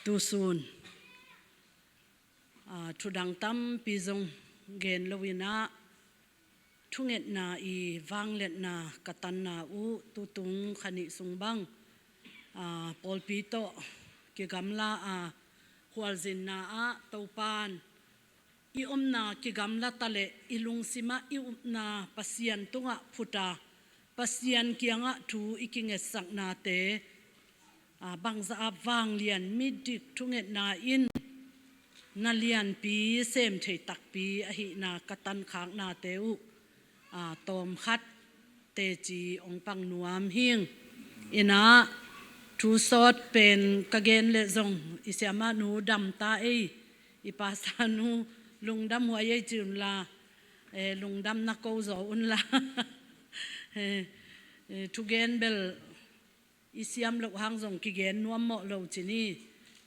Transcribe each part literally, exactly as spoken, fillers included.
Tusun, aa, thudang tampi zong gen lo-in ah, thungetna i vangliatna ka tanna uh tutung kha nih sung bang, aa, pawlpi tawh kigamla a, khualzinna ah Topan i omna kigamla ta leh i lungsimah i upna Pasian tungah phut a, Pasian kiangah thu i kingetsaknate, aa, bangzah a vanglian midik thungetna in na lianpi sem thei takpi ahihna ka tankhaknate uh, aa, tawmkhat teci ong pang nuam hing. In ah, thu sawt pen ka gen leh zong i siamahnu dam ta ei, i pastornu lungdam huai ei ci unla, eh, lungdamna ko zaw unla. Eh, eh, thugen bel i siam loh hang zong kigen nuam mawh lo ci ni.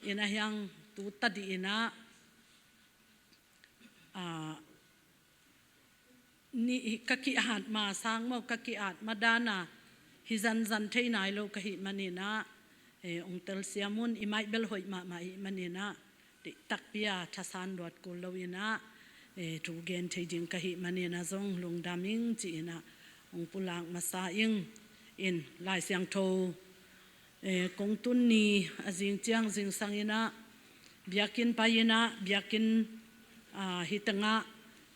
In ah hiang tu tadih in ah, aa, ni ka ki-at ma sang maw, ka ki-at ma dan a hi zanzan thei nai lo ka hih manin ah, eh, ong telsiam un. I mic bel hoih mahmah ahih manin ah, deih takpi a thasan luat kul lo-in ah, eh, thu gen thei ding ka hih manin ah zong lungdam ing ci-in ah ong pulak masa ing. In Lai Siangtho, eh, kong tun ni a zing ciang zingsang in ah, biakinn pai in ah, biakinn, aa, hi teng ah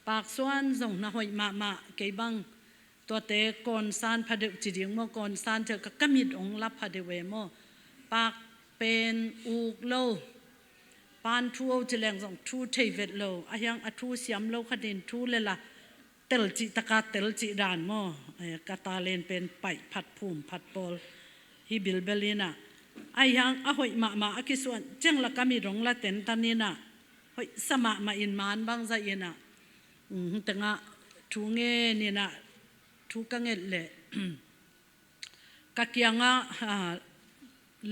paksuan zong na hoih mahmah, kei bang tuate kawnsan phadeuh ci ding maw, kawnsan thil ka, ka mit ong lap phadeuh e maw. Pak pen uk lo, pan thu o ci leng zong thu thei vet lo, a hiang a thu siam lo khatin thu le la telcih taka telcih dan maw, eh, ka talent pen paih phat phum phat pawl hi bilbel in ah, a hiang a hoih mahmah a kisuan ciang la ka mit ong la tentan in ah, hoihsa mahmah in man bangzah in ah, um, teng ah thu ngen in ah, thu ka nget leh ka kiangah, ah,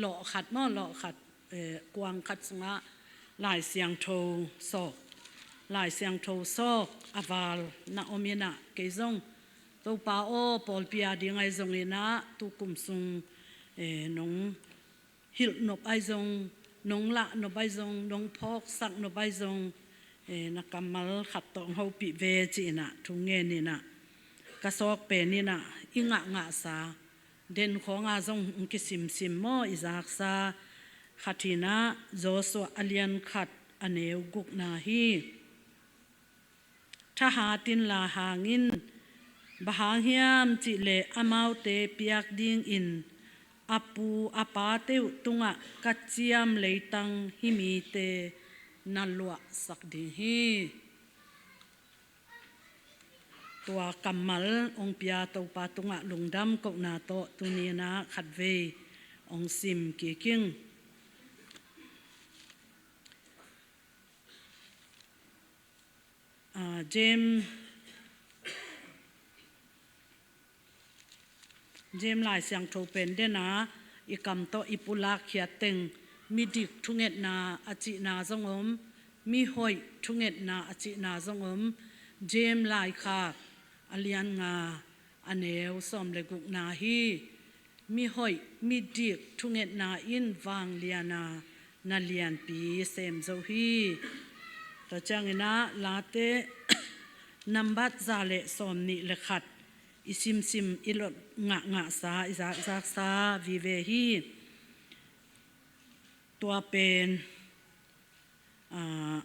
lawh khat maw, lawh khat, eh, kuang khat sungah Lai Siangtho sawk, Lai Siangtho sawk a val na om in ah, kei zong Topa aw, pawlpi a ding ahi zongin ah tukum sung, eh, nong hilh nop ahi zong, nong lah nop ahi zong, nong phawksak nop ahi zong, eh, na kammal khat tawh ong hopih ve ci-in ah thu ngen in ah, ka sawk pen in ah i ngahngahsa den khawng a zong ong kisimsim maw, i zaksa khat in ah Joshua a lian khat a neu gukna hi. Thahat in la hang in, bang hang hiam cih leh amaute piak dingin a pu a pate uh tungah ka ciam leitang hih mite na luahsak ding hi. Tua kammal ong pia Topa tungah lungdam kohna tawh tuni in ah khatvei ong sim kik ing. Ah, James, James Lai Siangtho pen den a, i kam tawh i pulak khiat teng, midik thungetna a cihna zong om, mihoih thungetna a cihna zong om. James laikhak a lian nga, a neu sawm le gukna hi. Mihoih, midik thungetna in vanglian a na lianpi sem zo hi. Tua ciangin ah Late nambat za le sawm nih le khat i simsim, i lot ngahngahsa, i zakzaksa vive hi. Tua pen, ah,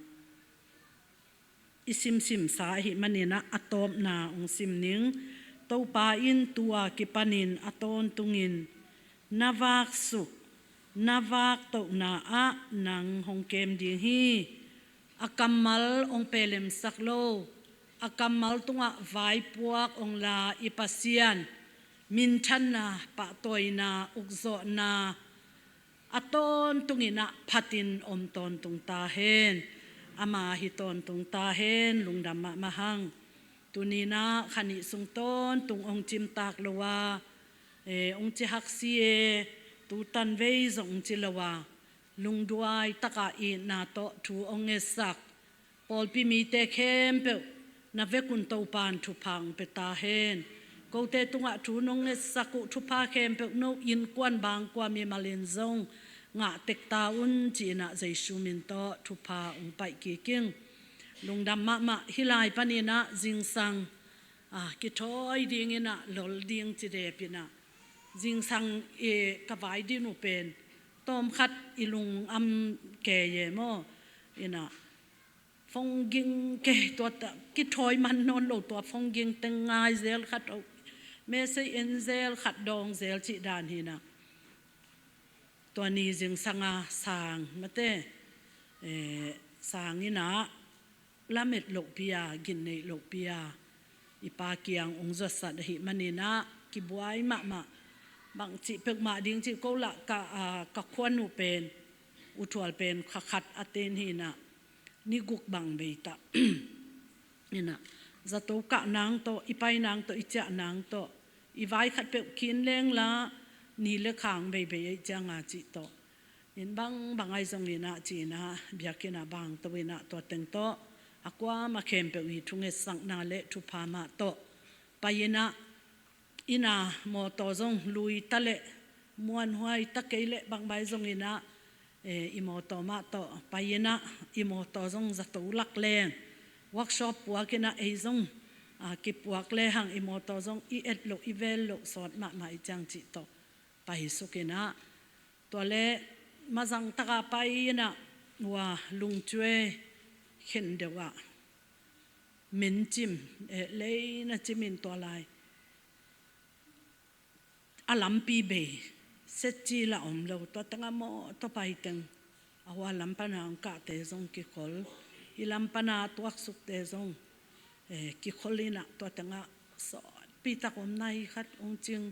i simsimsa ahih manin ah a tawpna ong sim ning. Topa in tua kipanin a tawntungin na vaksuk, na vaktohna ah nang hong kem ding hi. A kammal ong pelemsak lo, a kammal tungah vaipuak ong la i Pasian, minthanna, pahtawina, ukzawhna, a tawntungin ah phatin om tawntung ta hen. Ama hi tawntung ta hen, lungdam mahmah hang. Tuni in ah kha nih sung tawntung ong cimtak lo a, eh, ong ci haksi e, tu tanvei zong ong ci lo a, lungduai taka itna tawh thu ong ngetsak pawlpi mite khempeuh na vekun Topan thupha ong pia ta hen. Kote tungah thu nong ngetsak uh thupha khempeuh no innkuan bangkua mimalin zong ngah tek ta un ci-in ah Jesu min tawh thupha ong paih kik ing. Lungdam mahmah. Hih lai panin ah zingsang, ah, kithawi dingin ah lol ding ci dep in ah, zingsang i ka vai din uh pen tawmkhat i lung am kei e maw. In ah phone ging kei, tua ta kithawi man nawn lo, tua phone ging teng ngai zel khat, oh, message en zel khat, dawng zel cih dan hi in ah. Tua ni zingsang a sang mate, eh, sang in ah lamet lohpi a, gin neih lohpi a, i Pa kiang ong zuatsat ahih manin ah kibuai mahmah. Bangci peuhmah ding cih ko lah ka, ah, ka khuanu pen, uthual pen kha khat a ten hi in ah, ni guk bang bei ta. In ah, zato kah nang tawh, i pai nang tawh, i ciah nang tawh, i vai khat peuh kin leng lah ni le khang beibei ei ciang a cih tawh. In bangbang ahi zongin ah ci-in ah biakinn ah bang to in ah tua teng tawh a kuamah khempeuh i thungetsakna le thupha mah tawh pai in ah, in ah mawtaw zong lui ta leh, muanhuai ta kei leh, bangbang ahi zongin ah, eh, i mawtaw mah tawh pai in ah, i mawtaw zong zato lak leng workshop puak in ah ei zong, ah, kipuak lehang i mawtaw zong i et loh, i vel loh sawt mahmah i ciang cih tawh paisuk in ah, tua leh mazang tak a pai in ah, ua Lungcuai khen deuh ah min cim, eh, lei na cim in tua lai a lampi bei, setci lah om lo, tua teng ah mawtaw pai teng, a hua lam pan a ong kahte zong kikhol, hih lam pan a tuaksukte zong, eh, kikhol in ah tua teng ah sawtpi tak om, nai khat ong cing,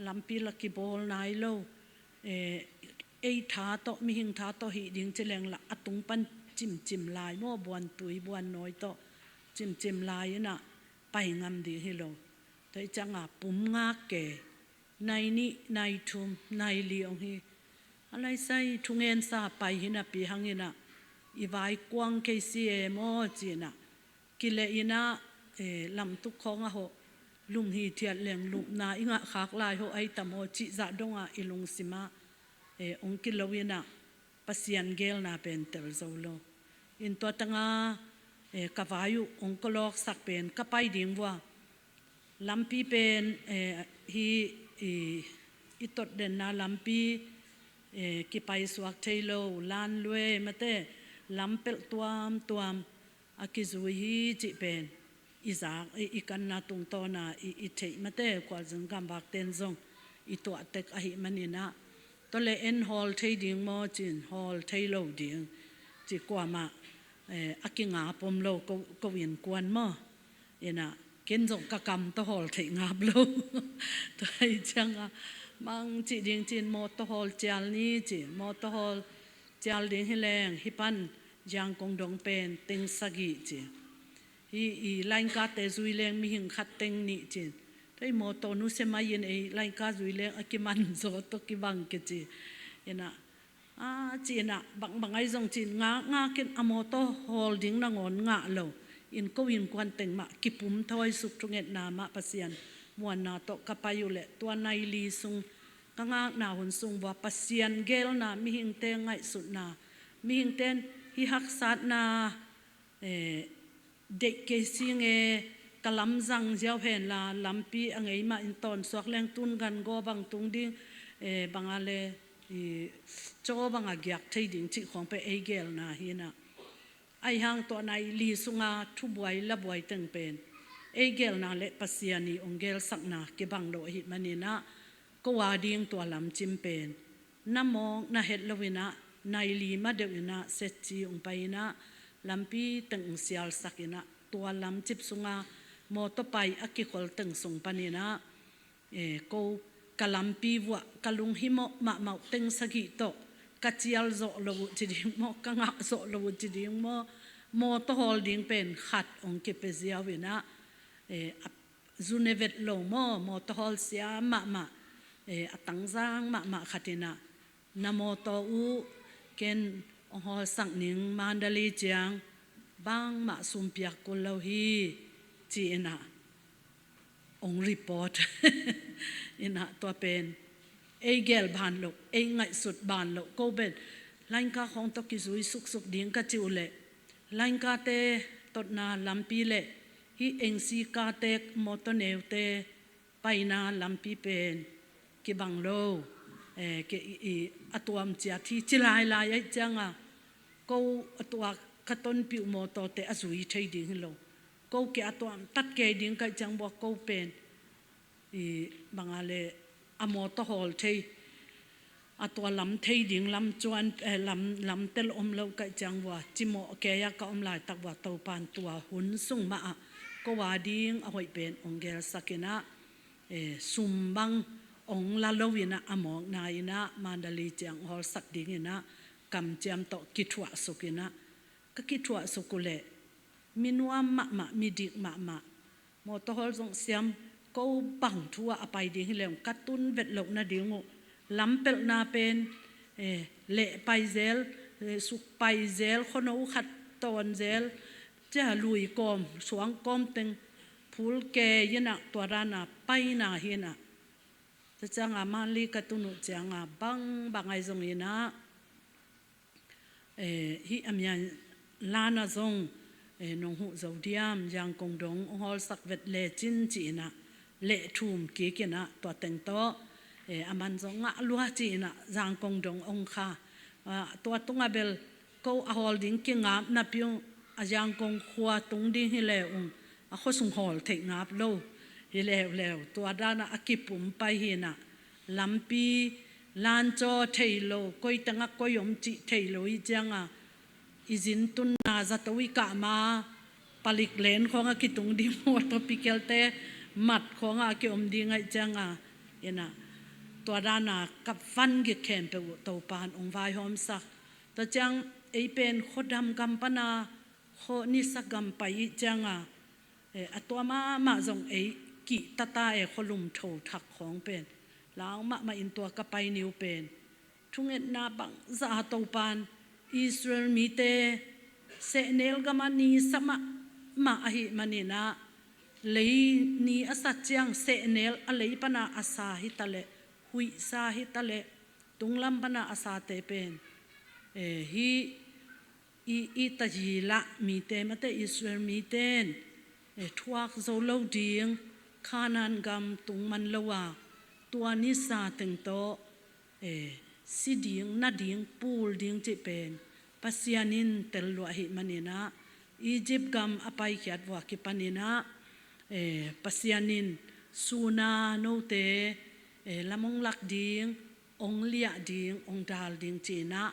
lampi lah kibawl nai lo, eh, ei tha tawh, mihing tha tawh hih ding ci leng lah a tung pan cimcim lai maw, buantui buannawi tawh cimcim lai in ah pai ngam ding hi lo. Tua hi ciang a pum ngak kei, nai nih, nai thum, nai li ong hi. A lai sai thungensa pai hi napi hang in ah i vai kuang kei si e maw ci-in ah, kileh in ah, eh, lamtuk khawng ah hawh, lum hithiat leng lupna i ngah khak lai hawh ahi tam aw cih zah dong ah i lungsim ah, eh, ong kilo in ah Pasian geelna pen tel zo lo. In tua teng ah, eh, ka vai uh ong kawlawksak pen ka pai ding vua, lampi pen, eh, hih i, i tot denna lampi, eh, kipai suak thei lo, lanlue mate, lampelh tuamtuam a kizui hi cih pen i zak, i, i kanna tungtawn a i, i theih mate, khualzin gamvak ten zong i tuah tek ahih manin ah, tua leh en hawl thei ding maw ci-in, hawl thei lo ding ci, kuamah, eh, a kingap om lo, ko, ko innkuan maw. In ah ken zong ka kam tawh hawl theih ngap lo. Tua hi ciang a, mang cih ding ci-in mawtaw hawl cial ni ci, mawtaw hawl cial ding hi leng hih pan Yangon dong pen teng sagih ci, hih i lainkate zui leng mihing khat teng nih ci-in, tua i mawtaw nusia mai in ei lainka zui leng a kiman zaw tawh kibang kei ci. In ah, a, ci-in ah, bangbang ahi zong ci-in ngakngak in, a mawtaw hawl ding nangawn ngah lo. In ko innkuan teng mah kipum thawisuk, thungetna mah, Pasian muanna tawh ka pai uh leh tua nai li sung, ka ngakna hun sung vua Pasian geelna, mihingte ngaihsutna, mihingte in hih haksatna, eh, deih kei sing e, ka lam zang ziau hen la, lampi a ngei mah in tawnsuak leng tun gan gaw bang tung ding, eh, bang a le, i, caw bang a giak thei ding cih khawng pen ei geelna hi in ah. Ahi hang tua nai li sung a thubuai labuai teng pen ei geelna le Pasian i ong geelsakna kibang lo ahih manin ah, ko a ding tua lamcim pen na mawk na het lo in ah, nai li ma deuh in ah setci ong pai in ah, lampi teng ong sialsak in ah, tua lamcip sung a mawtaw pai a kikhol teng sung panin ah, eh, ko ka lampi vuah ka lunghimawh mahmah uh teng sagih tawh ka cial zawh lo uh ci ding maw, ka ngah zawh lo uh ci ding maw, mawtaw hawl ding pen khat ong kipia ziau in ah, eh, a zu ne vet lo maw, mawtaw hawl siam mahmah, eh, a tangzang mahmah khat in ah, na mawtaw uh ken ong hawlsak ning, Mandalay ciang bangmah sum piak kul lo hi, ci in ah ong report. In ah tua pen ei gel ban loh, ei ngaihsut ban loh, ko pen lainka khawng tawh kizui suksuk ding ka cih uh leh, lainkate totna lampi le hih engsi kate, mawtaw neute paina lampi pen kibang lo, eh, ke, i, i, a tuam ciat hi ci lailai ahih cianga, ko a tua ka tonpih uh mawtawte a zui thei ding hi lo. Ko ke a tuam tat kei ding ka hih ciang bua ko pen i banga le a mawtaw hawl thei, a tua lam thei ding lam cuan, eh, lam, lam tel om lo ka hih ciang bua, cimawh kei a ka om laitak bua Topan tua hun sung mah ah ko a ding a hoih pen ong gelsak inah, eh, sum bang ong la lo inah, a mawkna inah Mandalay ciang hawlsak ding inah kamciam tawh kithuahsuk inah, ka kithuahsuk uh leh mi nuam mahmah, mi dik mahmah, mawtaw hawl zong siam, ko bang thu ah a pai ding hi leng ka tun vet loh nading uh, lampelhna pen, eh, leh pai zel, eh, suk pai zel, khuano khat tawn zel, cia lui kawm, suang kawm teng phul kei inah tua dana paina hi inah. Tua cianga Mandalay ka tun uh cianga bangbang ahi zong inah, eh, hih a mian lana zong, eh, nong huh zo diam, Yangon dong ong hawlsak vet lecin ci inah, leh thum kik inah tua teng tawh, eh, a man zong ngah lua ci inah Yangon dong ong kha. Ah, tua tunga bel ko a hawl ding kingap napi ung, a Yangon khua tung ding hi le ung, a khuasung hawl theih ngap lo hi leuleu, tua dana a kipum pai hi inah, lampi lancaw thei lo, koi tengah koi om cih thei lo hih cianga, i zin tunna zato i kah ma, palik len khawngah kitung ding, mawtaw pikelte mat khawngah a kiom ding ahih cianga inah, tua dana ka van gik khempeuh uh Topan ong vaihawmsak. Tua ciang ei pen khuadam gam pana khuanisa gam pai hih cianga, eh, a tua mahmah zong ei kihtata e, khualum tho thak khawng pen lau mahmah in tua ka pai ni uh pen thungetna bangzah a Topan Israel mite sehnel gamah nisa mahmah ahih maninah, lei ni a sat ciang sehnel a lei pana a sa hi taleh, huihsa hi taleh, tunglam pana a sate pen, eh, hih i, i Tayila mite mate Israel mite in, eh, thuak zo lo ding, Kanaan gam tung man lo a, tua nisa teng tawh, eh, si ding, na ding, pul ding cih pen Pasian in tel lua ahih maninah, Egypt gam a paikhiat vua kipaninah, eh, Pasian in suna note, eh, lam ong lak ding, ong liah ding, ong dal ding ci inah,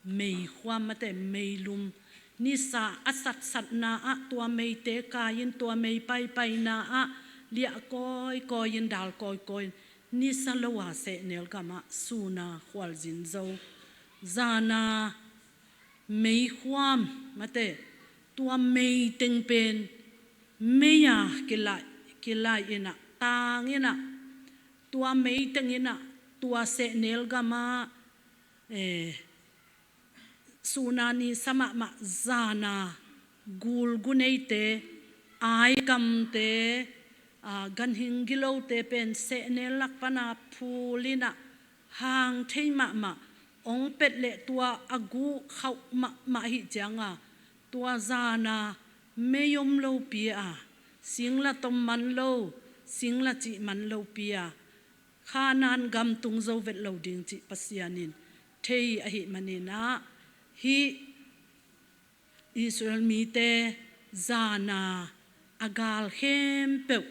meikhuam mate meilum, nisa a satsatna ah tua meite kai in, tua mei paipaina ah liah kawikawi in, dal kawikawi in, nisa lo a sehnel gamah suna khualzin zo. Zana meikhuam mate, tua meiteng pen mei a kilai, kilai inah, tang inah, tua meiteng inah, tua sehnel gamah, eh, suna nisa mahmah zana gul guneite, aikamte, ah, ganhing gilote pen sehnel lak pana phul inah, hang thei mahmah ong pet leh tua a gu khauh mahmah ahih cianga, tua zana mei om lopi a, singla tom man lo, singla cih man lopi a, Kanaan gam tung zo vet lo ding cih Pasian in thei ahih maninah, hih Israel mite zana a gal khempeuh,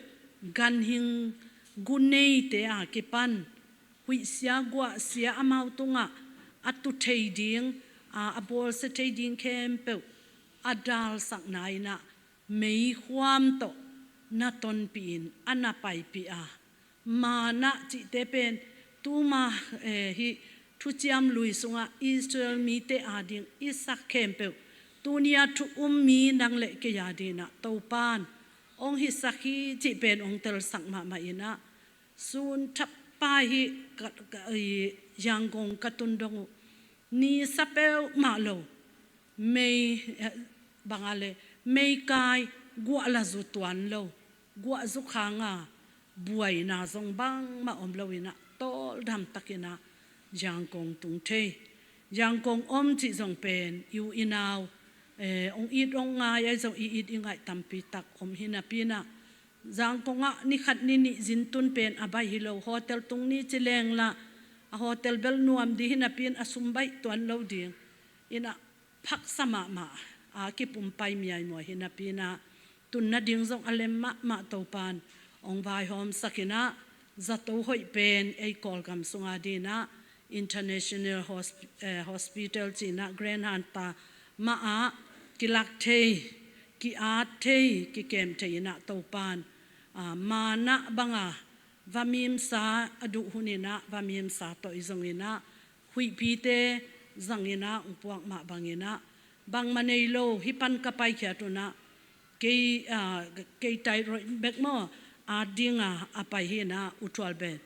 ganhing guneite a kipan, huihsia guahsia amau tungah a tu thei ding, a, a bawlsia thei ding khempeuh a dalsakna inah, meikhuam tawh na tonpih in a na paipih a, manna cihte pen tuma, eh, hih Thuciam Lui sungah Israel mite ading i sak khempeuh, tuni a thu um mi nang le kei adingah Topan ong hisak hi cih pen ong telsak mahmah inah, sun thappai hi ka, ka, i, Yangon ka tun dong uh, nisa peuhmah lo, mei, eh, banga le, meikai guah la zu tuan lo, guah zu khanga buaina zong bangmah om lo inah, tawldam takin ah Yangon tung thei. Yangon om cih zong pen i u i nau, eh, hong it hong ngai ahi zong i it i ngaih tampi tak om hi napi-in ah Yangon ah ni khat ni nih zin tun pen a baih hi lo, hotel tung ni ci leng lah a hotel bel nuam ding hi napi-in a sum baih tuan lo ding. In ah phaksa mahmah a kipum pai miaimuai hi napi-in ah tun nading zong a lem mahmah Topa'n hong vaihawmsak in ah zato hoih pen ei Kawlgam sungah ding in ah International Hosp-, eh, Hospital ci-in ah Grand Hanta mah ah kilak thei, ki-at thei, kikem thei in ah Topa'n, ah, manna bang a va mimsa a duh hun in ah va mimsa tawh i zong in ah huihpite zang in ah hong puak mah bang in ah bangmah nei lo hih pan ka paikhiat un ah kei, ah, kei tai roih bek maw, at ding a a pai hi in ah U Thual Ben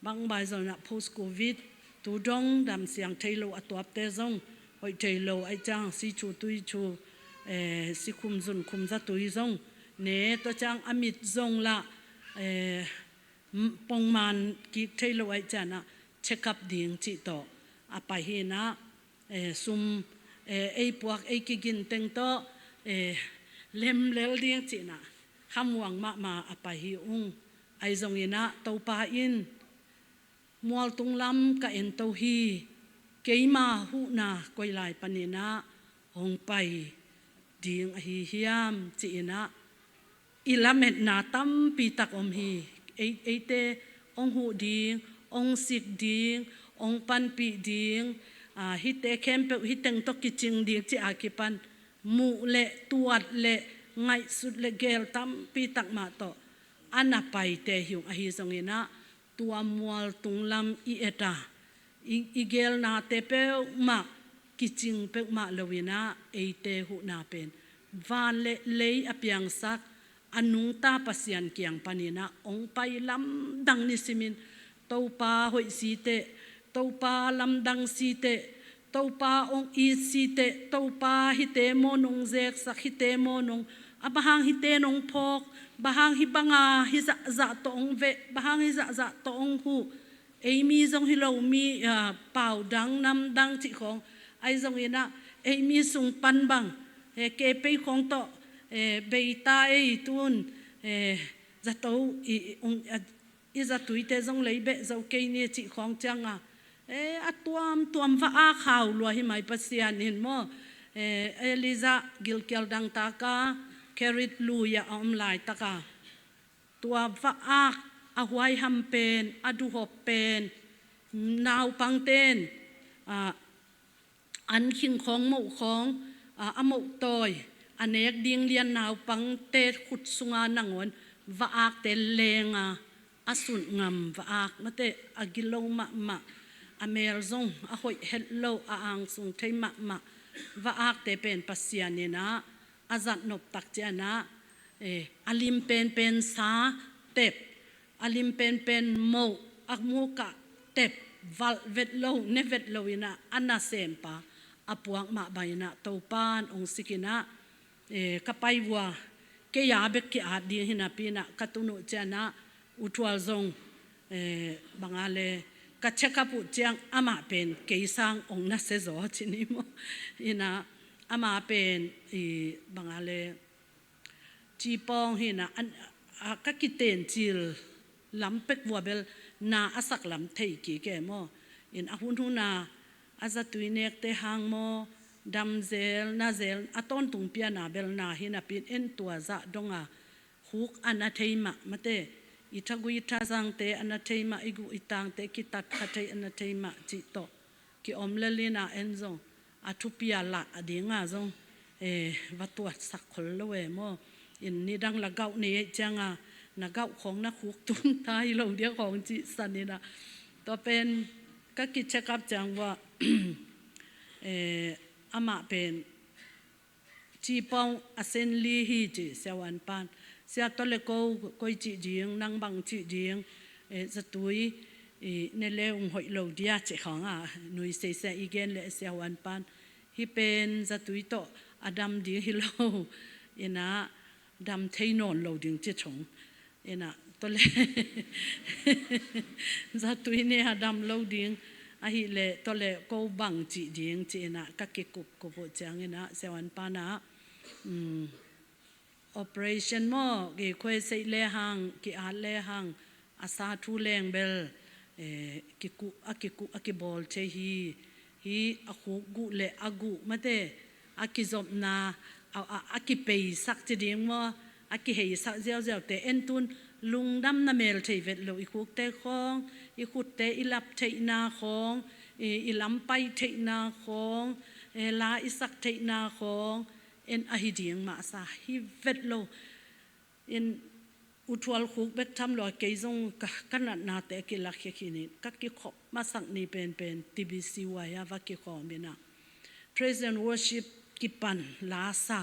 bang bai zong in ah post covid tu dong dam siang thei lo a tuapte zong hoih thei lo ahih ciang si chu tui chu, eh, si khum zun khum zatui zong ne, tua ciang a mit zong lah, eh, m-, pongman kik thei lo ahih ciang ah check up ding cih tawh a pai hi in ah, eh, sum, eh, ei puak ei kigin teng tawh, eh, lemlel ding ci-in ah khamuang mahmah a pai hi ung. Ahi zong in ah Topa in mualtung lam ka ento hi, keima huhna koi lai panin ah hong pai ding ahi hiam ci-in ah i lametna tampi tak om hi. Ei, eite hong huh ding, hong sik ding, hong panpih ding, ah, hihte khempeuh hih teng tawh kicing ding ci a kipan muh le tuat le ngaihsut le geel tampi tak mah tawh a na paite hi ung. Ahi zong in ah tua mualtung lam i et a, i, i geelnate peuhmah kicing peuhmah lo in ah eite huhna pen van le lei a piangsak a nungta Pasian kiang panin ah hong pai lamdang nisimin Topa hoih si teh, Topa lamdang si teh, Topa hong it si teh, Topa hihte maw nong zeksak, hihte maw nong, a bang hang hihte nong phawk, bang hang hih bang a hih zahzah tawh hong veh, bang hang hih zahzah tawh hong huh. Ei mi zong hi lo mi, ah, pau dang nam dang cih khawng ahi zong in ah ei mi sung pan bang, eh, ke pei khawng tawh, eh, bei ta ei tun, eh, zato i, i, ung, ah, i zatuite zong lei beh zo kei ni cih khawng ciang a, eh, a tuamtuam va ak hau lua hi mai Pasian in maw. Eh, Elijah gilkial dangtak a Kerith lui ah a om laitak a tua va ak a huaiham pen, a duhop pen, naupangte'n, ah, an khing khawng moh khawng, ah, a moh tawi a nek ding lian naupangte khut sunga nangawn va akte leng a, a sut ngam va ak mate, a gilo mahmah, a mel zong a hoih het lo, a angsung thei mahmah va akte pen Pasian in ah a zat nop tak ciang ah, eh, a lim penpen sa tep, a lim penpen moh, a muk ah tep, valh vet lo, ne vet lo in ah a nasempa a puak mah bang in ah Topa'n hong sik in ah, eh, ka pai vua, kei a bek ki-at ding hi napi in ah ka tun uh ciang ah U Thual zong, eh, bang a le ka check up uh ciang amah pen kei sang hong nasia zaw ci ni maw. In ah ama pen i bang a le cipawng hi in ah, an, a, ka kitencil lam pek vua bel na a sak lam thei kik e maw. In a hunhun a, a zatui nekte hang maw, dam zel, na zel, a tawntung pian a bel na hi napi in en tua zah dong a khuk a na thei mah mate, i thagui thazangte a na thei mah, i guh i tangte kitat kha thei a na thei mah cih tawh ki-om lel in ah en zong a thupi a lah a ding a zong, eh, va tuatsak khol lo e maw. In nidang la gauh nei ahih ciang a na gauh khawng na khuk tun ta hi lo dia khawng cih san in ah. Tua pen ka ki check up ciang vua, eh, amah pen cipawng a sen li hi ci, siavuan pan. Sia tawh le ko, koi cih ding, nang bang cih ding, eh, zatui, i, ne le ung hoih lo dia cih khawng a, nui seisia i gen le siavuan pan. Hih pen zatui tawh a dam ding hi lo, in ah dam thei nawn lo ding ci thong. In ah Tua le zatui ne a dam lo ding ahih leh tua le ko bang cih ding ci-in ah ka kikupkup uh ciangin ah siavuan pan ah, um, operation maw, kikhuaiseih le hang, ki-at le hang, a sa thu leng bel, eh, kiku-, a kiku-, a kibawl thei hi. Hi a khuk guh le a guh mate, a kizopna, a, a, a kipeisak ci ding maw, a kiheisak ziauziaute en tun lungdam na mel thei vet lo, i khukte khawng, i khutte i lap theihna khawng, i, i lam pai theihna khawng, eh, la i sak theihna khawng, en ahi ding mah sa hi vet lo. In uthual khuk bek tham lua, kei zong ka, ka natnate a kilakhia khin in ka kikhop masak ni penpen T B C Y a va kikhawm in ah praise and worship kipan la sa,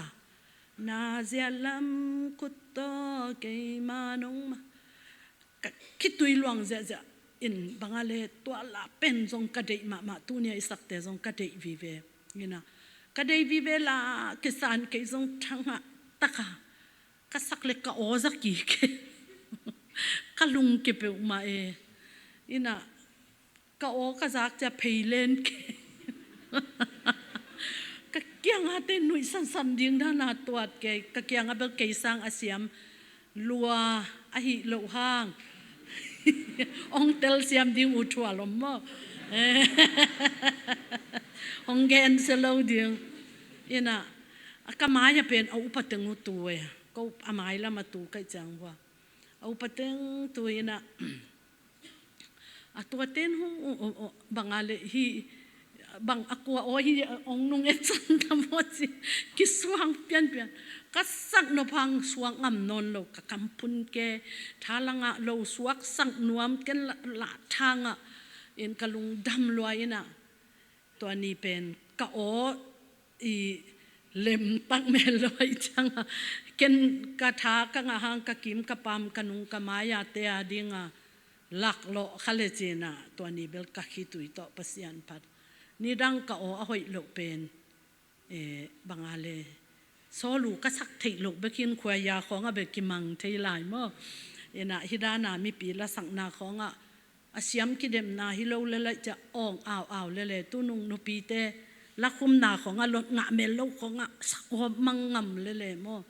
na ziat lam khut tawh keima nong ma, ka khitui luang ziahziah in bang a le tua la pen zong ka deih mahmah, tuni a i sakte zong ka deih vive. In ah ka deih vive, la kisan kei zong thangah taka ka sak le ka aw za kik e. Ka lungke peuhmah e. In ah ka aw ka zak ciang phei len kei. Ka kiangah te nuih sansan ding dan a tuat kei. Ka kiangah bel kei sang a siam lua ahih loh hang hong telsiam ding uthual om maw? Hong gensia lo ding. In ah a ka mai-ah pen a upa teng uh tu e. Ko a mailam a tu ka hih ciang uh a, a upa teng tu in ah, a tuate in hong, o, o, o, bang a le hi, bang a kua aw hi, hong nung et san tam aw ci, kisuang pianpian. Ka sak nop hang suak ngam nawn lo, ka kam phun ke, tha la ngah lo, suak sak nuam, ken la, la tha ngah in ka lungdam lua in ah, tua ni pen ka aw i lemtak mel lo ahih ciang a, ken ka tha ka ngah hang ka kim ka pam ka nung ka mai-a te a ding a laklawh kha le ci-in ah tua ni bel ka khitui tawh Pasian phat. Nidang ka aw a hoih loh pen, eh, bang a le, sawl uh ka sak theih loh bek in khuaia khawngah bek kimang thei lai maw? In ah hi dan a mipi lasakna khawngah a siam kidemna hi lo le laih ciah awng au au lele, tunung nupite lakhumna khawngah lot ngah mel lo khawngah sak awp mang ngam lele maw?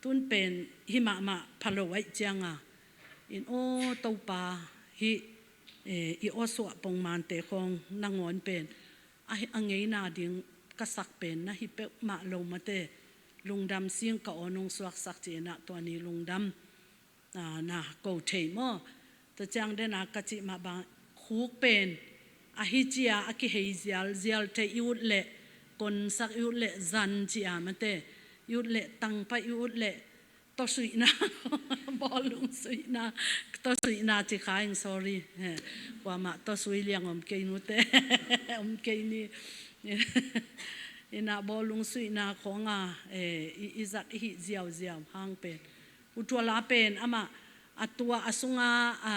Tun pen hi mahmah pha lo ahih ciang a, in aw Topa, hih, eh, i awsuah pongmante khawng nangawn pen a, a ngeina ding ka sak pen na hi peuhmah lo mate, lungdam sing ka aw nong suaksak ci-in ah tua ni lungdam, ah, na ko thei maw? Tua ciang den a ka cih mah bang, khuk pen ahi ci-a a kihei zialzial thei i ut leh, konsak i ut leh, zan ci-a mate, i ut leh, tangpai i ut leh, tawsuihna, bawlung suihna, tawsuihna ci kha ing, sorry. He, kuamah tawsui liang om kei nute, om kei ni. In ah bawlung suihna khawngah, eh, i, i zat i hih ziauziau hang pen, uthual a pen amah a tua a sungah, a,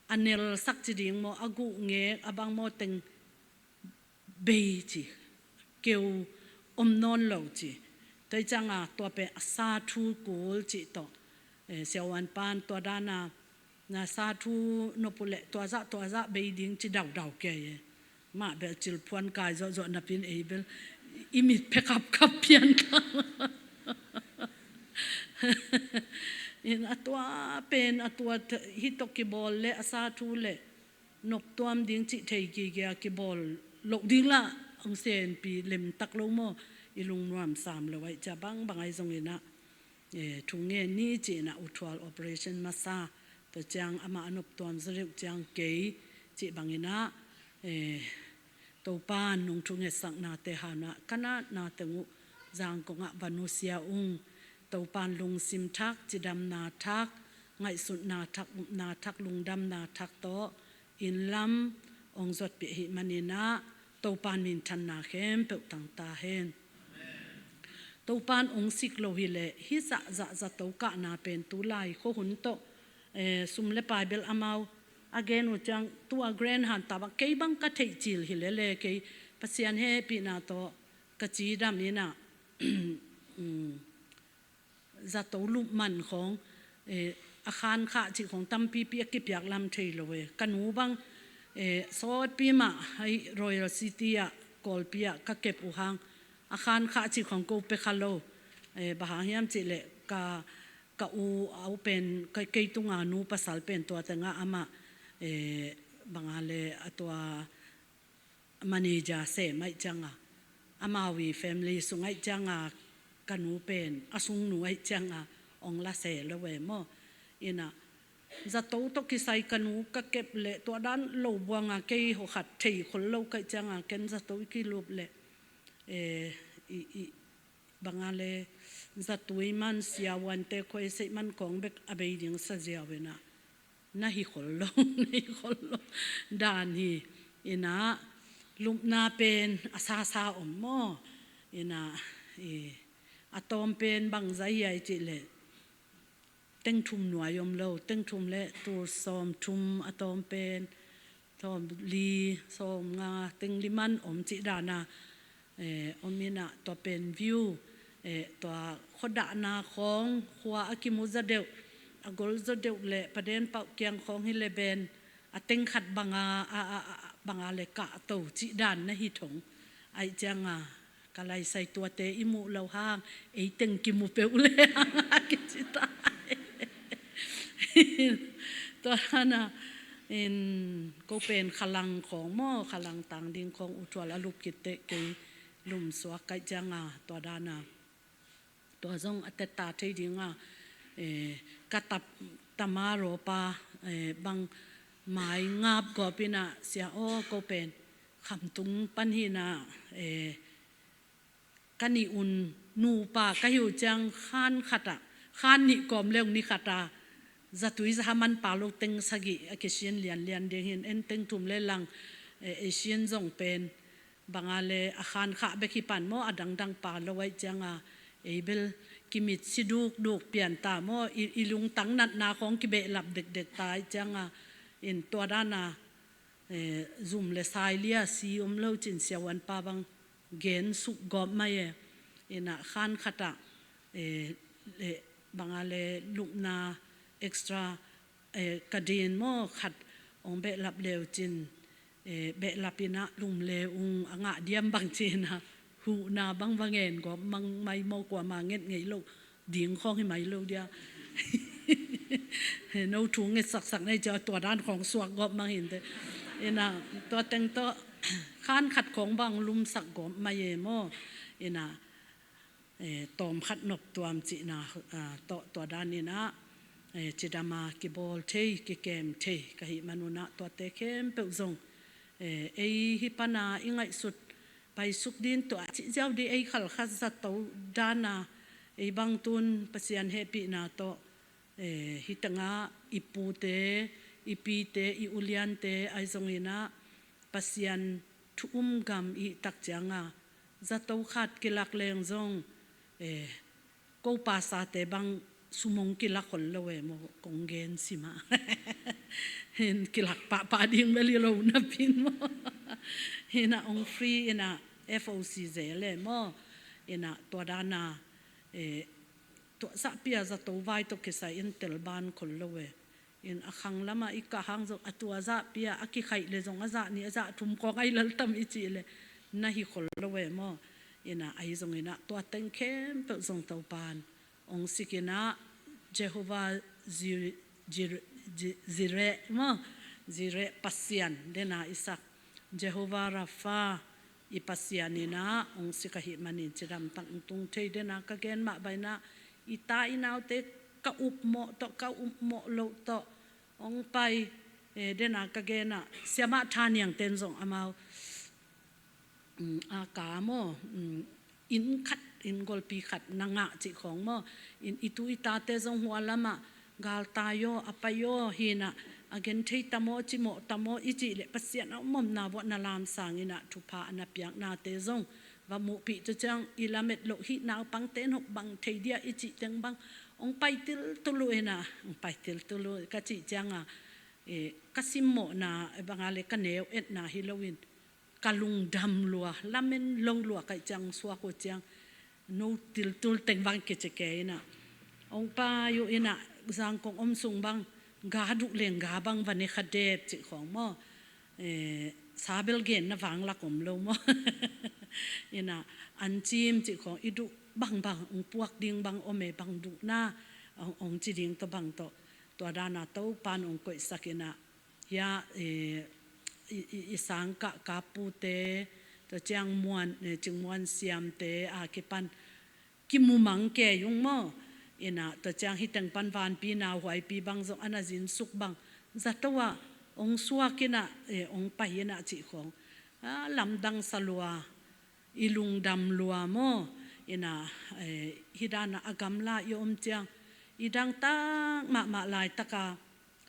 a nelsak ci ding maw, a guh ngek a bang maw teng bei ci, keu om nawn lo ci. Tua hi ciang a tua pen a sa thu kul cih tawh, eh, siavuan pan tua dan a, na sa thu nop uh leh tua zah tua zah bei ding ci daudau kei e. Mah bel cilphuan kai zawhzawh napi-in ei bel i mit phe kapkap pian ka. In a tua pen a tua th-, hih tawh kibawl leh a sa thu leh noptuam ding cih thei gige a kibawl loh ding lah hong senpi lemtak lo maw? I lungnuam sam lo ahih ciang bangbang ahi zongin ah, eh, thu ngen ni ci-in ah uthual operation masa, tua ciang amah a noptuam zaw deuh ciang kei cih bangin ah, eh, Topan nong thungetsaknate hangah ka natna teng uh Zangkong ah va nusia ung. Topan lungsim thak, cidamna thak, ngaihsutna thak, upna thak, lungdamna thak tawh inn lam hong zuatpih ahih manin ah Topan minthanna khempeuh tang ta hen. Topan hong sik lo hileh hih zahzah zato kahna pen tulai khuahun tawh, eh, sum le pai bel amau a gen uh ciang, tua grand han ta bang kei bang ka theih cil hi lele, kei Pasian hehpihna tawh ka cidam in ah, um, zato lup man khawng, eh, a khankhah cih khong tampipi a kipiak lam thei lo e. Ka nu bang, eh, sawtpi mah hih Royal City ah, Kawlpi ah ka kep uh hang, a khankhah cih khong ko pia kha lo. Eh, bang hang hiam cih leh ka, ka u, a u pen, ka, kei tunga nu pasal pen tua tengah amah, eh, bang a le a tua manager sem ahih cianga, amau i family sung ahih cianga, ka nu pen a sungnu ahih cianga ong la se lo e maw. Ina zato tawh kisai ka nu ka kep leh tua dan lo buanga kei hawkhat thei khol lo ka hih cianga ken zato i kilup leh, eh, i, i, bang a le zatui man siavuante khuaiseih man kong bek a bei ding sa ziau ina, na hi khol lo, na hi khol lo dan hi. Ina lupna pen a sasa om maw. Ina, i, a tawm pen bangzah hi ai cih leh teng thum nuai om lo, teng thum le tul sawm thum a tawm pen, sawm li, sawm nga, teng li man om cih dana, eh, om ina tua pen view, eh, tua khuadahna khong, khua a kimu zaw deuh, a gol zaw deuh le paden pauh kiang khong hi le ben, a teng khat banga, a, a, a, banga le kahto cih dan na hi thong. Ahih cianga, ka laisai tuate i muh lo hang, ei teng kimu peuh le hang a kici ta. Tua dana, in, ko pen khalang khong maw, khalang tang ding khong uthual a lup kitte kei lum suak ka hih cianga, tua dana. Tua zong a tetta thei dinga, eh, ka tap, tama rawpa, eh, bang mai ngap gawp ina, sia aw, ko pen khamtung pan hi ina, eh, ka nih un nupa ka hi uh ciang khan khat ah, khan nih kawm le ung ni khat ah, zatui zaha man pa lo teng sagih a kisin lianlian ding hin, en teng thum le lang, eh, ei sin zong pen, bang a le a khankhah bek hi pan maw, a dangdang pa lo ahih cianga, ei bel kimitsi dukduk pian ta maw, i, i lungtang natna khong kibehlap dekdek ta ahih cianga, in tua dana, eh, zum le sai lia si om lo cin siavuan pa bang gen suk gawp mai e. Ina khan khat ah, eh, le, bang a le lupna extra, eh, ka din maw khat ong behlap leu cin, eh, behlap ina lum le ung a ngah diam bang ci ina, huhna bang va ngen gawp mang mai maw, kuama nget ngei lo ding khong hi mai lo dia. No thu ngetsaksak na hi cia tua dan khong suak gawp mang hinte. Ina tua teng tawh khan khat khong bang lumsak gawp mai e maw. Ina, eh, tawm khat nop tuam cihna, ah, tawh tua dan ina, eh, cidama kibawl thei, kikem thei ka hih manuna tuate khempeuh zong, eh, ei hi pana i ngaihsut paisuk din tua cih ziau di ei khalkhat zato dana ei bang tun Pasian hehpihna tawh, eh, hi tengah i pute, i pite, i uliante ahi zong ina Pasian thu um gam i hih tak cianga zato khat kilak leng zong, eh, ko pasate bang sum ong kilak khol lo e maw, kong gen sima. Hin kilak pahpah ding bel hi lo napin maw. Hina ong free ina F O C ze le maw. Ina tua dana, eh, tua zahpia zato vai tawh kisai in telban khol lo e. In a khang lama i kah hang zong a tua zahpia a kikhaih le zong a zah nih a zah thum khong ai laltam i cih le na hi khol lo e maw. Ina ahi zong ina tua teng khempeuh zong Topan ong sik ina Jehovah Jireh, Jireh, Jireh maw, Jireh Pasian dena i sak, Jehovah Rapha i Pasian ina ong sik ahih manin cidam tak tung thei dena ka gen mah baina i ta i naute ka upmawh tawh, ka upmawh loh tawh ong pai, eh, dena ka gena siamah tha niangten zong amau, mm, a ka maw, mm, inn khat, inn golpi khat na ngah cih khong maw, in i tu i tate zong hua lamah galtai aw, a pai aw, hina a gen thei tam aw, cimawh tam aw i cih le Pasian a om omna vuah na lamsang ina thupha a na piaknate zong va muhpih tu ciang i lamet loh hih naupangte in hong bang thei dia i cih teng bang ong pai tiltul uh ina, ong pai tiltul uh ka cih cianga, eh, ka simmawhna banga le ka neu etna hi loin ka lungdam lua, lamen lo lua ka hih ciang suak uh ciang no tiltul teng bang kici kei ina ong pai uh ina Zangkong om sung bang ga duh leng ga bang va ne kha dep cih khawng maw. Eh, sabel genna vanglak om lo maw. Ina, ancim cih khawng i duh bangbang hong puak ding bang om e, bang duhna hong, hong ci ding tawh bang tawh, tua dana Topan hong koihsak ina, hia, eh, i, i, i sangkah kappute, tua ciang Muan, eh, Cing Muan Siamte a kipan kimumang kei ung maw. Ina, tua ciang hih teng pan vanpi nauhuaipi bang zong a na zinsuk bang zato ah hong suak ina, eh, hong pai ina cih khawng, a, lamdang sa lua, i lungdam lua maw. Ina, eh, hih dana a gamla i om ciang i dangtak mahmah laitaka,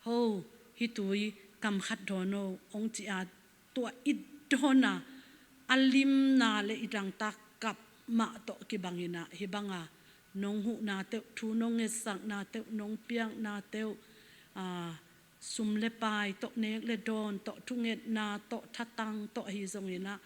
ho, hih tui kam khat dawn o hong ci a, tua i dawna a limna le i dangtak kap mah tawh kibang ina, hih banga nong huhna teuh, thu nong ngetsakna teuh, nong piakna teuh, a, sum le pai tawh, nek le dawn tawh, thungetna tawh, thatang tawh ahi zong ina,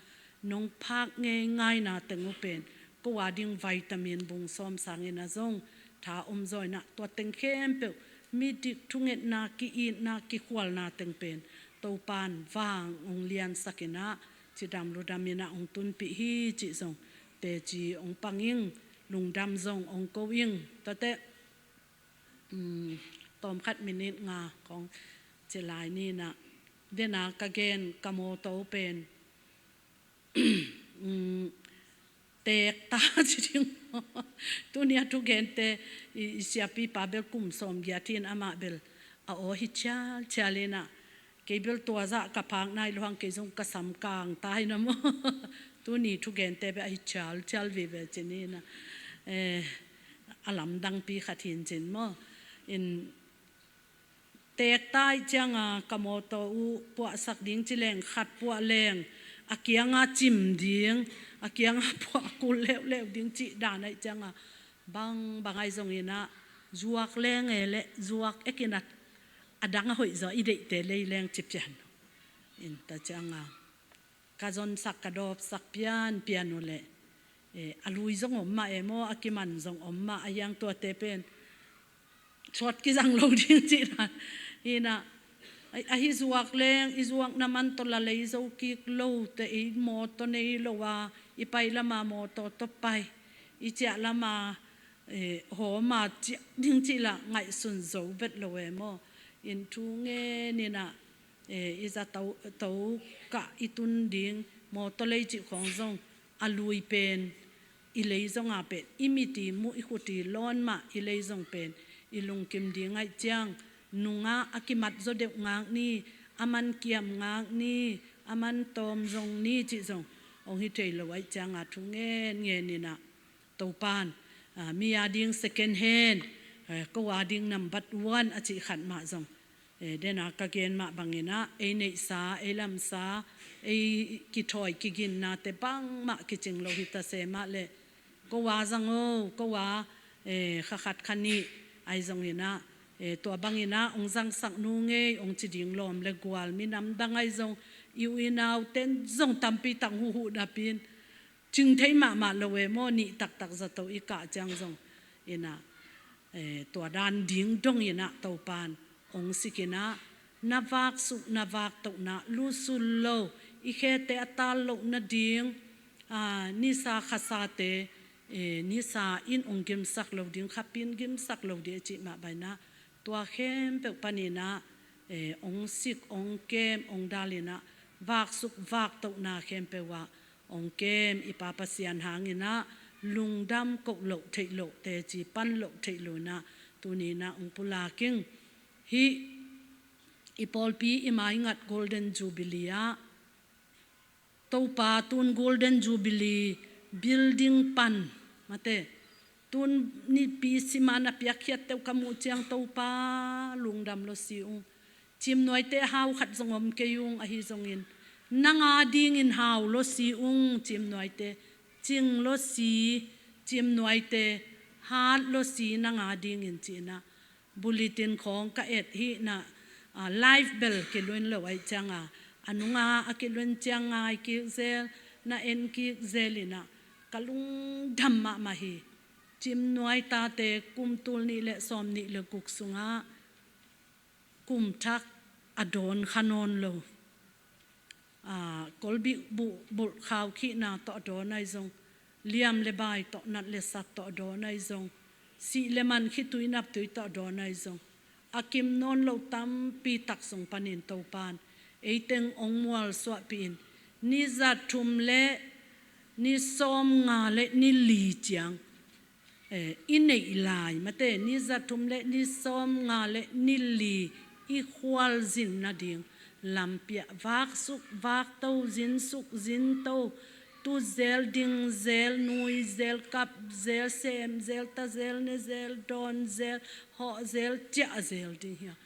nong phak ngeingaina teng uh pen ko a ding vitamin bung sawm sang ina zong tha om zaw ina, tua teng khempeuh, midik, thungetna, ki-itna, kikhualna teng pen Topan vang hong liansak ina, cidam ludam ina hong tunpih hi cih zong teci hong pang ing, lungdam zong hong ko ing. Tuate, um, tawmkhat minit nga kong ci lai ni ina, dena ka gen ka mawtaw pen, um, teek ta ci ding. Tuni a thugente, i, i siapipa bel kum sawm giat hi in, amah bel a aw hi cialcial ina, kei bel tua zah ka phak nai lo hang, kei zong ka sam kang ta hi na maw. Tuni thugente bel a hi cialcial vive ci ni ina, eh, a lamdangpi khat hi in cin maw. In, teek ta ih cianga ka mawtaw uh puahsak ding ci leng, khat puah leng a kianga cim ding, a kianga puah kul leuleu ding cih dan a ih cianga, bangbang ahi zong ina, zuak leng e le zuak ek ina, a dang a hoih zaw i deihte lei leng ci pian. In, tua cianga ka zonsak, ka dawpsak pianpian uh leh, eh, a lui zong om mah e maw, a kiman zong om mah, a hiang tuate pen suat kizang lo ding cih dan. Hi ina, a, ahi zuak leng, i zuakna man tawh la lei zo kik lo te, i mawtaw nei lo a, i pai lama mawtaw tawh pai, i ciah lama, eh, hawma ciah ding cih la ngaihsun zo vet lo e maw. In, thu ngen ina, eh, i za to, to kah i tun ding, mawtaw lei cih khawng zong a lui pen, i lei zonga pen, i mit i muh, i khut i lawn mah, i lei zong pen i lungkim ding a ih ciang, nunga a kimat zaw deuh ngak ni, a man kiam ngak ni, a man tawm zong ni cih zong hong hi thei lo a ih cianga, thu ngen ngen ina, Topan, ah, mi a ding second hand, eh, ko a ding number one a cih khat mah zong, eh, dena ka gen mah bang ina, ei neihsa, ei lamsa, ei kithawi kiginnate bangmah kicing lo hi ta se mah leh, ko a zang o, ko a, eh, kha khat kha nih ahi zong ina, eh, tua bang ina hong zangsak nu ngei hong ci ding lawm le gual, minam dang ahi zong, i u i nauten zong tampi tak huhhuh dapin, cing thei mahmah lo e maw, nih taktak zato i kah ciang zong ina, eh, tua dan ding dong ina Topan hong sik ina, na vaksuk, na vaktohna, lusul lo, i khete a tal loh nading, ah, nisa khasate, eh, nisa in hong gimsak lo ding, khapin gimsak lo ding a cih mah bang ina, tua khempeuh pan ina, eh, hong sik, hong kem, hong dal ina, vaksuk, vaktohna khempeuh ah hong kem i Pa Pasian hang ina, lungdam koh loh theih loh, teci pan loh theih loh ina, tuni ina hong pulak ing. Hih i pawlpi i maingat Golden Jubilee ah, Topa, tun Golden Jubilee building pan, mate, tun nipi sima na piakkhiat teuh ka muh ciang, Topa, lungdam lo si ung. Cimnuaite hau khat zong om kei ung, ahi zongin nang a dingin hau lo si ung, cimnuaite cing lo si, cimnuaite hat lo si, nang a dingin ci ina, bulletin khawng ka et hi ina, ah, live bel kilun lo a ih cianga, a nunga a kilun ciang ngai kik zel, na en kik zel ina, ka lungdam mahmah hi. Cimnuai tate kum tul nih le sawm nih le guk sungah kum thak a dawn kha nawn lo. Aa, kolbih bu-, bulh khau khihna tawh a dawn ahi zong, liam le bai tawh, nat le sat tawh a dawn ahi zong, sih le man khitui naptui tawh a dawn ahi zong, a kim nawn lo tampi tak zong panin Topan ei teng hong mualsuahpih in, ni za thum le ni sawm nga le ni li ciang, eh, i neih lai mate, ni za thum le ni sawm nga le ni li i khualzin nading lampi ah vaksuk, vakto, zinsuk, zinto, tu zel, ding zel, nui zel, kap zel, sem zel, ta zel, ne zel, dawn zel, hawh zel, ciah zel ding hi a,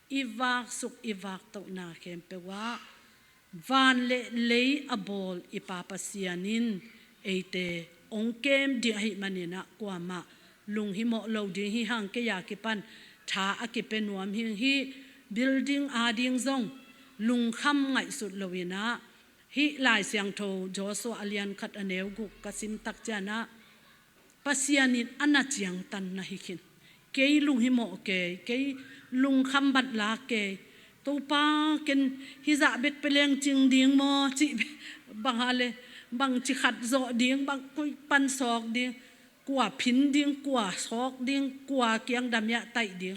i vaksuk, i vaktohna khempeuh ah van le lei a bawl i Pa Pasian in eite hong kem ding ahih manin ah, kuamah lunghimawh lo ding hi hang. Kei a kipan tha a kipia nuam hi. Hih building ading zong lungkham ngaihsut lo in ah, hih Lai Siangtho Joshua a lian khat a neu guk ka sim tak ciang ah, Pasian in a na ciangtan na hi khin. Kei lunghimawh kei, kei lungkham bat lak kei. Topa, ken hih zah bek pia leng cing ding maw, cih bang a le, bangci khat zawh ding, bang koi pan sawk ding, kua phin ding, kua sawk ding, kua kiang damiah taih ding,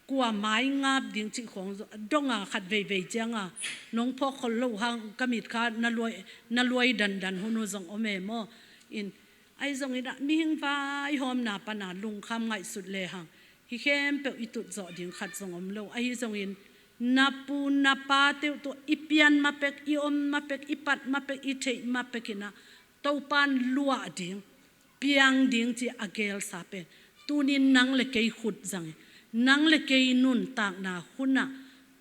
kua mai ngap ding cih khawng zaw, dong a khat veivei ciang a, nong phawk khol lo hang ka mit kha na luai, na luai dandan hun uh zong om e maw. In, ahi zongin ah mihing vaihawmna pan a lungkham ngaihsut le hang, hih khempeuh i tut zawh ding khat zong om lo. Ahi zongin na pu na pa teuh tawh i pian ma pek, i om ma pek, i pat ma pek, i theih ma pek in ah, Topan luah ding, piang ding ci a gelsa pen tunin nang le kei khut zangin, nang le kei nuntakna hun ah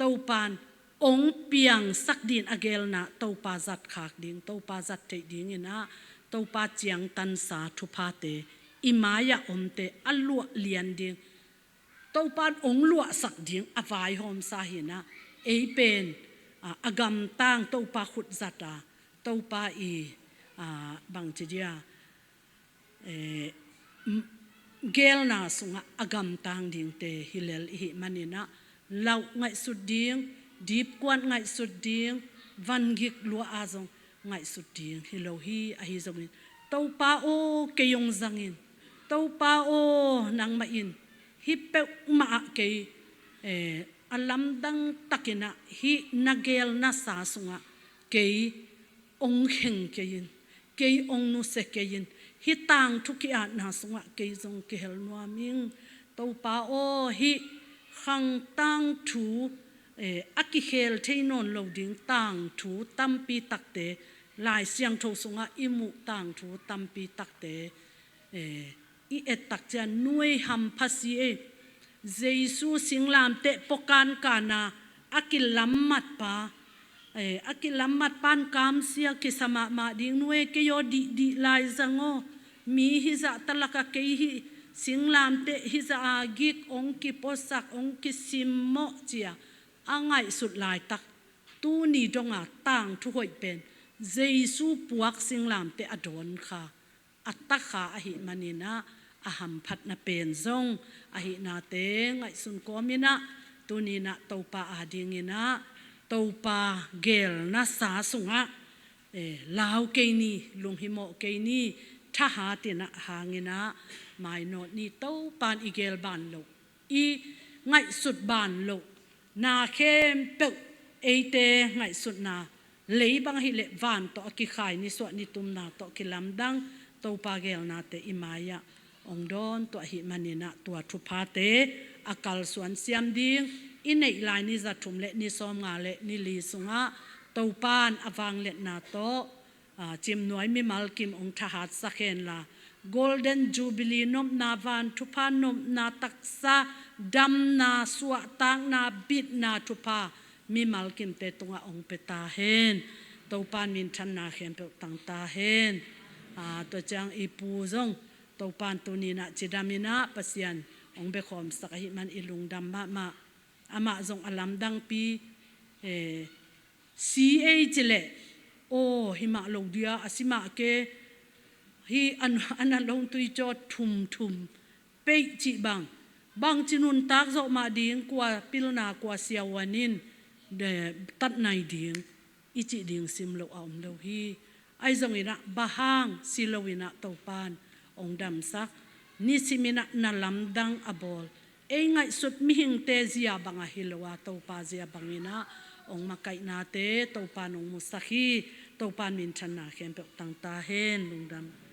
Topan hong piangsak ding a gelna, Topa zat khak ding, Topa zat theih dingin ah, Topa ciangtansa thuphate i mai-ah omte a luah lian ding, Topan hong luahsak ding a vaihawmsa hi in ah, ei pen, a, a gamtang Topa khut zat a, Topa i, a, bangci dia, eh, m-, gelna sungah a gamtang dingte hi lel i hih manin ah, lauh ngaihsut ding, dipkuat ngaihsut ding, vangik luah a zong ngaihsut ding hi lo hi. Ahi zongin, Topa aw, kei hong zangin, Topa aw, nangmah in hih peuhmah ah kei, eh, a lamdang takin ah hih na gelnasa sungah kei hong kheng kei in, kei hong nusia kei in, hih tangthu ki-atna sungah kei zong kihel nuam ing. Topa aw, hih khang tangthu, eh, a kikhel thei nawn lo ding tangthu tampi takte, Lai Siangtho sungah i muh tangthu tampi takte, eh, i et tak ciang nuai hampha si ei. Jesu singlamteh puakan kan a, a kilammat pa, eh, a kilammat pan kamsia kisa mahmah ding, nuai kei aw dihdih lai zang aw. Mi hizah ta lakah kei hih singlamteh hizah a gik hong kipuasak, hong kisimmawh ci a, a ngaihsut laitak, tuni dong a tangthu hoih pen Jesu puak singlamteh a dawn kha, a ta kha ahih manin ah, a hamphatna pen zong ahihnate ngaihsun kawmin ah, tuni in ah Topa adingin ah, Topa gelnasa sungah, eh, lau kei ni, lunghimawh kei ni, thahat in ah hang in ah, mainawt ni. Topan i gel ban loh, i ngaihsut ban loh na khempeuh, eite ngaihsutna lei bang ahih leh van tawh a kikhai, nisuah nitumna tawh kilamdang Topa gelnate i mai-ah hong dawn tuah ahih manin ah, tua thuphate a kalsuan siam ding, i neih lai ni za thum le ni sawm nga le ni li sungah Topan a vangliatna tawh, aa, Cimnuai mimal kim hong thahatsak hen la, Golden Jubilee nopna, van thupha nopna, taksa damna, suahtakna, bitna thupha mimal kimte tungah hong pia ta hen. Topan minthanna khempeuh tang ta hen. Aa, tua ciang i pu zong Topan tuni in ah cidam in ah Pasian hong biakhawmsak ahih man i lungdam mahmah. Amah zong a lamdangpi, eh, si ei ci leh, aw, hi mah lo dia, a si mah ke, Hi an, an a longtui caw thum thum peih cih bang, bangci nuntak zawh mah ding, kua pilna kua siavuan in tatnai ding i cih ding sim loh a om lo hi. Ahi zonginah bang hang si loinah Topan hong damsak, nisiminah na lamdang a bawl, ei ngaihsut mihingte zia bang ahi lo a Topa zia banginah hong makaihnate Topan hong musak hi. Topan minthanna khempeuh tangta hen. Lungdam.